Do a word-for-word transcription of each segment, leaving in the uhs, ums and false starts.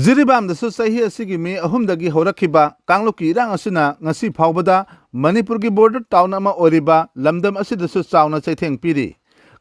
ꯖꯤꯔꯤꯕꯥꯝꯗꯁꯨ ꯆꯍꯤ ꯑꯁꯤꯒꯤ ꯃꯦ ꯑꯍꯨꯝꯗꯒꯤ ꯍꯧꯔꯛꯈꯤꯕ ꯀꯥꯡꯂꯨꯞꯀꯤ ꯏꯔꯥꯡ ꯑꯁꯤꯅ ꯉꯁꯤ ꯐꯥꯎꯕꯗ ꯃꯅꯤꯄꯨꯔꯒꯤ border town ꯑꯃ ꯑꯣꯏꯔꯤꯕ ꯂꯝꯗꯝ ꯑꯁꯤꯗꯁꯨ ꯆꯥꯎꯅ ꯆꯩꯊꯦꯡ ꯄꯤꯔꯤ꯫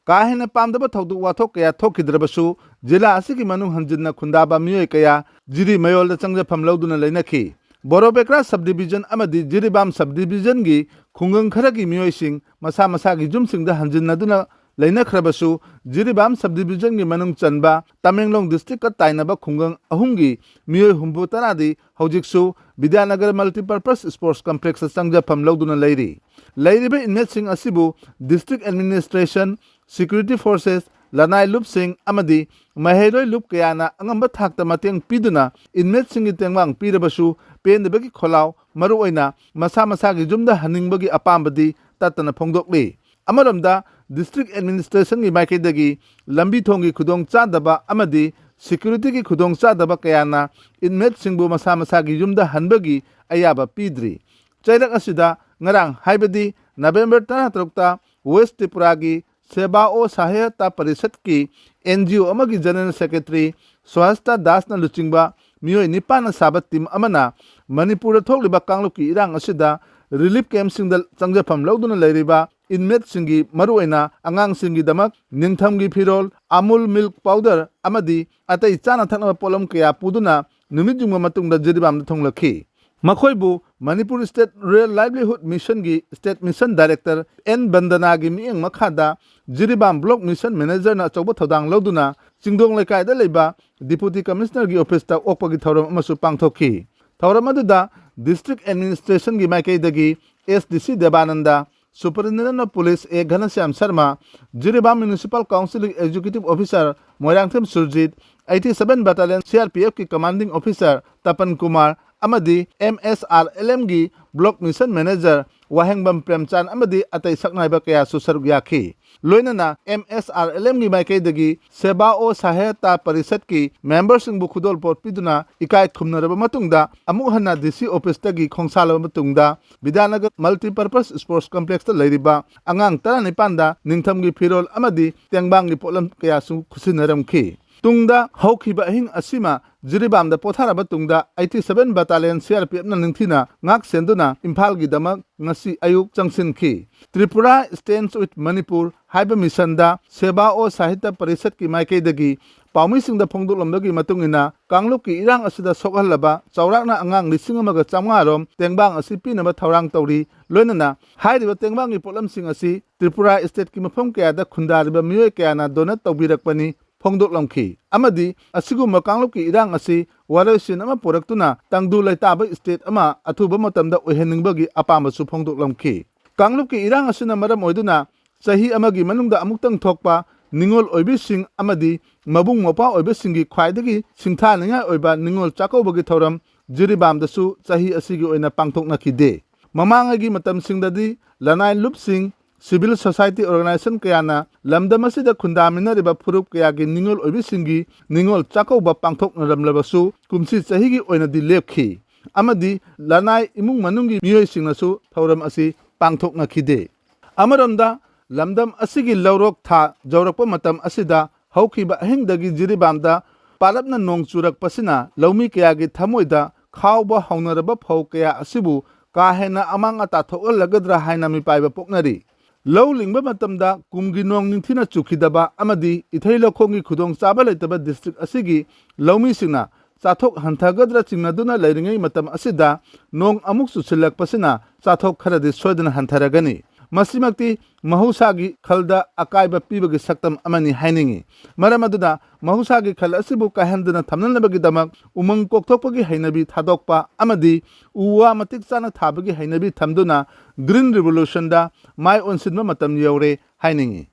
ꯀꯥ ꯍꯦꯟꯅ ꯄꯥꯝꯗꯕ ꯊꯧꯗꯣꯛ ꯋꯥꯊꯣꯛ ꯀꯌꯥ ꯊꯣꯛꯈꯤꯗ꯭ꯔꯕꯁꯨ, ꯖꯤꯂꯥ ꯑꯁꯤꯒꯤ ꯃꯅꯨꯡ ꯍꯟꯖꯤꯟꯅ ꯈꯨꯟꯗꯥꯕ ꯃꯤꯑꯣꯏ ꯀꯌꯥ ꯖꯤꯔꯤ ꯃꯌꯣꯜꯗ ꯆꯪꯖꯐꯝ ꯂꯧꯗꯨꯅ ꯂꯩꯅꯈꯤ꯫ ꯕꯣꯔꯣꯕꯦꯀ꯭ꯔꯥ sub division ꯑꯃꯗꯤ ꯖꯤꯔꯤꯕꯥꯝ sub division ꯒꯤ ꯈꯨꯡꯒꯪ ꯈꯔꯒꯤ ꯃꯤꯑꯣꯏꯁꯤꯡ ꯃꯁꯥ ꯃꯁꯥꯒꯤ ꯌꯨꯝꯁꯤꯡꯗ ꯍꯟꯖꯤꯟꯅꯗꯨꯅ ꯂꯩꯅꯈ꯭ꯔꯕꯁꯨ, ꯖꯤꯔꯤꯕꯥꯝ sub division ꯒꯤ ꯃꯅꯨꯡ ꯆꯟꯕ ꯇꯃꯦꯡꯂꯣꯡ district ꯀ ꯇꯥꯏꯅꯕ ꯈꯨꯡꯒꯪ ꯑꯍꯨꯝꯒꯤ ꯃꯤꯑꯣꯏ ꯍꯨꯝꯐꯨ ꯇꯔꯥꯗꯤ ꯍꯧꯖꯤꯛꯁꯨ ꯕꯤꯗ꯭ꯌꯥꯅꯒꯔ multipurpose sports complex ꯇ ꯆꯪꯖꯐꯝ ꯂꯧꯗꯨꯅ ꯂꯩꯔꯤ꯫ ꯂꯩꯔꯤꯕ inmate ꯁꯤꯡ ꯑꯁꯤꯕꯨ district administration, security forces, ꯂꯅꯥꯏ ꯂꯨꯞꯁꯤꯡ ꯑꯃꯗꯤ ꯃꯍꯩꯔꯣꯏ ꯂꯨꯞ ꯀꯌꯥꯅ ꯑꯉꯝꯕ ꯊꯥꯛꯇ ꯃꯇꯦꯡ ꯄꯤꯗꯨꯅ inmate ꯁꯤꯡꯒꯤ ꯇꯦꯡꯕꯥꯡ ꯄꯤꯔꯕꯁꯨ, ꯄꯦꯟꯗꯕꯒꯤ ꯈꯣꯜꯂꯥꯎ ꯃꯔꯨꯑꯣꯏꯅ ꯃꯁꯥ ꯃꯁꯥꯒꯤ ꯌꯨꯝꯗ ꯍꯟꯅꯤꯡꯕꯒꯤ ꯑꯄꯥꯝꯕꯗꯤ ꯇꯠꯇꯅ ꯐꯣꯡꯗꯣꯛꯂꯤ꯫ ꯑꯃꯔꯣꯝꯗ, district administration ꯒꯤ ꯃꯥꯏꯀꯩꯗꯒꯤ ꯂꯝꯕꯤ ꯊꯣꯡꯒꯤ ꯈꯨꯗꯣꯡꯆꯥꯗꯕ ꯑꯃꯗꯤ security ꯒꯤ ꯈꯨꯗꯣꯡꯆꯥꯗꯕ ꯀꯌꯥꯅ inmate ꯁꯤꯡꯕꯨ ꯃꯁꯥ ꯃꯁꯥꯒꯤ ꯌꯨꯝꯗ ꯍꯟꯕꯒꯤ ꯑꯌꯥꯕ ꯄꯤꯗ꯭ꯔꯤ꯫ ꯆꯩꯔꯛ ꯑꯁꯤꯗ ꯉꯔꯥꯡ, ꯍꯥꯏꯕꯗꯤ November ꯇꯔꯥꯇꯔꯨꯛꯇ West Tripura ꯒꯤ ꯁꯦꯕꯥ ꯑꯣ ꯁꯍꯥꯌꯇꯥ ꯄꯔꯤꯁꯠꯀꯤ, N G O ꯑꯃꯒꯤ general secretary ꯁ꯭ꯋꯥꯁꯇꯥ ꯗꯥꯁꯅ ꯂꯨꯆꯤꯡꯕ ꯃꯤꯑꯣꯏ ꯅꯤꯄꯥꯟꯅ ꯁꯥꯕ team ꯑꯃꯅ ꯃꯅꯤꯄꯨꯔꯗ ꯊꯣꯛꯂꯤꯕ ꯀꯥꯡꯂꯨꯞꯀꯤ ꯏꯔꯥꯡ ꯑꯁꯤꯗ relief camp ꯁꯤꯡꯗ ꯆꯪꯖꯐꯝ ꯂꯧꯗꯨꯅ ꯂꯩꯔꯤꯕ inmate ꯁꯤꯡꯒꯤ, ꯃꯔꯨꯑꯣꯏꯅ ꯑꯉꯥꯡꯁꯤꯡꯒꯤꯗꯃꯛ ꯅꯤꯡꯊꯝꯒꯤ ꯐꯤꯔꯣꯜ, Amul milk powder ꯑꯃꯗꯤ ꯑꯇꯩ ꯆꯥꯅ ꯊꯛꯅꯕ ꯄꯣꯠꯂꯝ ꯀꯌꯥ ꯄꯨꯗꯨꯅ ꯅꯨꯃꯤꯠ ꯌꯨꯡꯕ ꯃꯇꯨꯡꯗ ꯖꯤꯔꯤꯕꯥꯝꯗ ꯊꯨꯡꯂꯛꯈꯤ꯫ ꯃꯈꯣꯏꯕꯨ Manipur State Rural Livelihood Mission ꯒꯤ state mission director N ꯕꯟꯗꯅꯥꯒꯤ ꯃꯤꯠꯌꯦꯡ ꯃꯈꯥꯗ ꯖꯤꯔꯤꯕꯥꯝ block mission manager ꯅ ꯑꯆꯧꯕ ꯊꯧꯗꯥꯡ ꯂꯧꯗꯨꯅ ꯆꯤꯡꯗꯣꯡ ꯂꯩꯀꯥꯏꯗ ꯂꯩꯕ Deputy Commissioner ꯒꯤ office ꯇ ꯑꯣꯛꯄꯒꯤ ꯊꯧꯔꯝ ꯑꯃꯁꯨ ꯄꯥꯡꯊꯣꯛꯈꯤ꯫ ꯊꯧꯔꯝ ꯑꯗꯨꯗ district administration ꯒꯤ ꯃꯥꯏꯀꯩꯗꯒꯤ S D C ꯗꯦꯕꯥꯅꯟꯗ, Superintendent of Police A ꯘꯅꯁ꯭ꯌꯥꯝ Sharma, Jiribam Municipal Council ꯒꯤ executive officer Moirangthem Surjit, eighty seven Battalion C R P F ꯀꯤ commanding officer ꯇꯄꯟ ꯀꯨꯃꯥꯔ ꯑꯃꯗꯤ M S R L M ꯒꯤ block mission manager ꯋꯥꯍꯦꯡꯕꯝ ꯄ꯭ꯔꯦꯝꯆꯥꯟ ꯑꯃꯗꯤ ꯑꯇꯩ ꯁꯛꯅꯥꯏꯕ ꯀꯌꯥꯁꯨ ꯁꯔꯨꯛ ꯌꯥꯈꯤ꯫ ꯂꯣꯏꯅꯅ M S R L M ꯒꯤ ꯃꯥꯏꯀꯩꯗꯒꯤ ꯁꯦꯕꯥ ꯑꯣ ꯁꯍꯥꯌꯇꯥ ꯄꯔꯤꯁꯠꯀꯤ member ꯁꯤꯡꯕꯨ ꯈꯨꯗꯣꯜꯄꯣꯠ ꯄꯤꯗꯨꯅ ꯏꯀꯥꯏ ꯈꯨꯝꯅꯔꯕ ꯃꯇꯨꯡꯗ, ꯑꯃꯨꯛ ꯍꯟꯅ D C office ꯇꯒꯤ ꯈꯣꯡꯁꯥꯜꯂꯕ ꯃꯇꯨꯡꯗ ꯕꯤꯗ꯭ꯌꯥꯅꯒꯔ multipurpose sports complex ꯇ ꯂꯩꯔꯤꯕ ꯑꯉꯥꯡ ꯇꯔꯥꯅꯤꯄꯥꯟꯗ ꯅꯤꯡꯊꯝꯒꯤ ꯐꯤꯔꯣꯜ ꯑꯃꯗꯤ ꯇꯦꯡꯕꯥꯡꯒꯤ ꯄꯣꯠꯂꯝ ꯀꯌꯥꯁꯨ ꯈꯨꯠꯁꯤꯟꯅꯔꯝꯈꯤ꯫ ꯇꯨꯡꯗ ꯍꯧꯈꯤꯕ ꯑꯍꯤꯡ ꯑꯁꯤꯃ ꯖꯤꯔꯤꯕꯥꯝꯗ ꯄꯣꯊꯥꯔꯕ ꯇꯨꯡꯗ eighty seven Battalion C R P F ꯅ ꯅꯤꯡꯊꯤꯅ ꯉꯥꯛ ꯁꯦꯟꯗꯨꯅ ꯏꯝꯐꯥꯜꯒꯤꯗꯃꯛ ꯉꯁꯤ ꯑꯌꯨꯛ ꯆꯪꯁꯤꯟꯈꯤ꯫ Tripura Stands with Manipur ꯍꯥꯏꯕ mission ꯗ ꯁꯦꯕꯥ ꯑꯣ ꯁꯥꯍꯤꯇ꯭ꯌ ꯄꯔꯤꯁꯠꯀꯤ ꯃꯥꯏꯀꯩꯗꯒꯤ ꯄꯥꯎꯃꯤꯁꯤꯡꯗ ꯐꯣꯡꯗꯣꯛꯂꯝꯕꯒꯤ ꯃꯇꯨꯡ ꯏꯟꯅ, ꯀꯥꯡꯂꯨꯞꯀꯤ ꯏꯔꯥꯡ ꯑꯁꯤꯗ ꯁꯣꯛꯍꯜꯂꯕ ꯆꯥꯎꯔꯥꯛꯅ ꯑꯉꯥꯡ ꯂꯤꯁꯤꯡ ꯑꯃꯒ ꯆꯥꯝꯃꯉꯥ ꯔꯣꯝ ꯇꯦꯡꯕꯥꯡ ꯑꯁꯤ ꯄꯤꯅꯕ ꯊꯧꯔꯥꯡ ꯇꯧꯔꯤ꯫ ꯂꯣꯏꯅꯅ ꯍꯥꯏꯔꯤꯕ ꯇꯦꯡꯕꯥꯡꯒꯤ ꯄꯣꯠꯂꯝꯁꯤꯡ ꯑꯁꯤ ꯇ꯭ꯔꯤꯄꯨꯔꯥ state ꯀꯤ ꯃꯐꯝ ꯀꯌꯥꯗ ꯈꯨꯟꯗꯥꯔꯤꯕ ꯃꯤꯑꯣꯏ ꯀꯌꯥꯅ donate ꯇꯧꯕꯤꯔꯛꯄꯅꯤ ꯐꯣꯡꯗꯣꯛꯂꯝꯈꯤ꯫ ꯑꯃꯗꯤ ꯑꯁꯤꯒꯨꯝꯕ ꯀꯥꯡꯂꯨꯞꯀꯤ ꯏꯔꯥꯡ ꯑꯁꯤ ꯋꯥꯔꯣꯏꯁꯤꯟ ꯑꯃ ꯄꯨꯔꯛꯇꯨꯅ ꯇꯪꯗꯨ ꯂꯩꯇꯥꯕ state ꯑꯃ ꯑꯊꯨꯕ ꯃꯇꯝꯗ ꯑꯣꯏꯍꯟꯅꯤꯡꯕꯒꯤ ꯑꯄꯥꯝꯕꯁꯨ ꯐꯣꯡꯗꯣꯛꯂꯝꯈꯤ꯫ ꯀꯥꯡꯂꯨꯞꯀꯤ ꯏꯔꯥꯡ ꯑꯁꯤꯅ ꯃꯔꯝ ꯑꯣꯏꯗꯨꯅ ꯆꯍꯤ ꯑꯃꯒꯤ ꯃꯅꯨꯡꯗ ꯑꯃꯨꯛꯇꯪ ꯊꯣꯛꯄ ꯅꯤꯉꯣꯜ ꯑꯣꯏꯕꯤꯁꯤꯡ ꯑꯃꯗꯤ ꯃꯕꯨꯡ ꯃꯧꯄ꯭ꯋꯥ ꯑꯣꯏꯕꯁꯤꯡꯒꯤ ꯈ꯭ꯋꯥꯏꯗꯒꯤ ꯁꯤꯡꯊꯥꯅꯤꯡꯉꯥꯏ ꯑꯣꯏꯕ ꯅꯤꯉꯣꯜ ꯆꯥꯛꯀꯧꯕꯒꯤ ꯊꯧꯔꯝ ꯖꯤꯔꯤꯕꯥꯝꯗꯁꯨ ꯆꯍꯤ ꯑꯁꯤꯒꯤ ꯑꯣꯏꯅ ꯄꯥꯡꯊꯣꯛꯅꯈꯤꯗꯦ꯫ ꯃꯃꯥꯡꯉꯩꯒꯤ ꯃꯇꯝꯁꯤꯡꯗꯗꯤ ꯂꯅꯥꯏ ꯂꯨꯞꯁꯤꯡ, civil society organization ꯀꯌꯥꯅ ꯂꯝꯗꯝ ꯑꯁꯤꯗ ꯈꯨꯟꯗꯥꯃꯤꯟꯅꯔꯤꯕ ꯐꯨꯔꯨꯞ ꯀꯌꯥꯒꯤ ꯅꯤꯉꯣꯜ ꯑꯣꯏꯕꯤꯁꯤꯡꯒꯤ ꯅꯤꯉꯣꯜ ꯆꯥꯛꯀꯧꯕ ꯄꯥꯡꯊꯣꯛꯅꯔꯝꯂꯕꯁꯨ, ꯀꯨꯝꯁꯤ ꯆꯍꯤꯒꯤ ꯑꯣꯏꯅꯗꯤ ꯂꯦꯞꯈꯤ ꯑꯃꯗꯤ ꯂꯅꯥꯏ ꯏꯃꯨꯡ ꯃꯅꯨꯡꯒꯤ ꯃꯤꯑꯣꯏꯁꯤꯡꯅꯁꯨ ꯊꯧꯔꯝ ꯑꯁꯤ ꯄꯥꯡꯊꯣꯛꯅꯈꯤꯗꯦ꯫ ꯑꯃꯔꯣꯝꯗ, ꯂꯝꯗꯝ ꯑꯁꯤꯒꯤ ꯂꯧꯔꯣꯛ ꯊꯥ ꯌꯧꯔꯛꯄ ꯃꯇꯝ ꯑꯁꯤꯗ ꯍꯧꯈꯤꯕ ꯑꯍꯤꯡꯗꯒꯤ ꯖꯤꯔꯤꯕꯥꯝꯗ ꯄꯥꯔꯞꯅ ꯅꯣꯡ ꯆꯨꯔꯛꯄꯁꯤꯅ ꯂꯧꯃꯤ ꯀꯌꯥꯒꯤ ꯊꯃꯣꯏꯗ ꯈꯥꯎꯕ ꯍꯧꯅꯔꯕ ꯐꯧ ꯀꯌꯥ ꯑꯁꯤꯕꯨ ꯀꯥ ꯍꯦꯟꯅ ꯑꯃꯥꯡ ꯑꯇꯥ ꯊꯣꯛꯍꯜꯂꯒꯗ꯭ꯔꯥ ꯍꯥꯏꯅ ꯃꯤꯄꯥꯏꯕ ꯄꯣꯛꯅꯔꯤ꯫ ꯂꯧ ꯂꯤꯡꯕ ꯃꯇꯝꯗ ꯀꯨꯝꯒꯤ ꯅꯣꯡ ꯅꯤꯡꯊꯤꯅ ꯆꯨꯈꯤꯗꯕ ꯑꯃꯗꯤ ꯏꯊꯩ ꯂꯧꯈꯣꯡꯒꯤ ꯈꯨꯗꯣꯡꯆꯥꯕ ꯂꯩꯇꯕ district ꯑꯁꯤꯒꯤ ꯂꯧꯃꯤꯁꯤꯡꯅ ꯆꯥꯊꯣꯛ ꯍꯟꯊꯒꯗ꯭ꯔꯥ ꯆꯤꯡꯅꯗꯨꯅ ꯂꯩꯔꯤꯉꯩ ꯃꯇꯝ ꯑꯁꯤꯗ ꯅꯣꯡ ꯑꯃꯨꯛ ꯆꯨꯁꯤꯜꯂꯛꯄꯁꯤꯅ ꯆꯥꯊꯣꯛ ꯈꯔꯗꯤ ꯁꯣꯏꯗꯅ ꯍꯟꯊꯔꯒꯅꯤ꯫ ꯃꯁꯤꯃꯛꯇꯤ ꯃꯍꯧꯁꯥꯒꯤ ꯈꯜꯗ ꯑꯀꯥꯏꯕ ꯄꯤꯕꯒꯤ ꯁꯛꯇꯝ ꯑꯃꯅꯤ ꯍꯥꯏꯅꯤꯡꯏ꯫ ꯃꯔꯝ ꯑꯗꯨꯅ ꯃꯍꯧꯁꯥꯒꯤ ꯈꯜ ꯑꯁꯤꯕꯨ ꯀꯥꯏꯍꯟꯗꯅ ꯊꯝꯅꯅꯕꯒꯤꯗꯃꯛ ꯎꯃꯪ ꯀꯣꯛꯊꯣꯛꯄꯒꯤ ꯍꯩꯅꯕꯤ ꯊꯥꯗꯣꯛꯄ ꯑꯃꯗꯤ ꯎ ꯋꯥ ꯃꯇꯤꯛ ꯆꯥꯅ ꯊꯥꯕꯒꯤ ꯍꯩꯅꯕꯤ ꯊꯝꯗꯨꯅ Green Revolution ꯗ ꯃꯥꯏ ꯑꯣꯟꯁꯤꯟꯕ ꯃꯇꯝ ꯌꯧꯔꯦ ꯍꯥꯏꯅꯤꯡꯏ꯫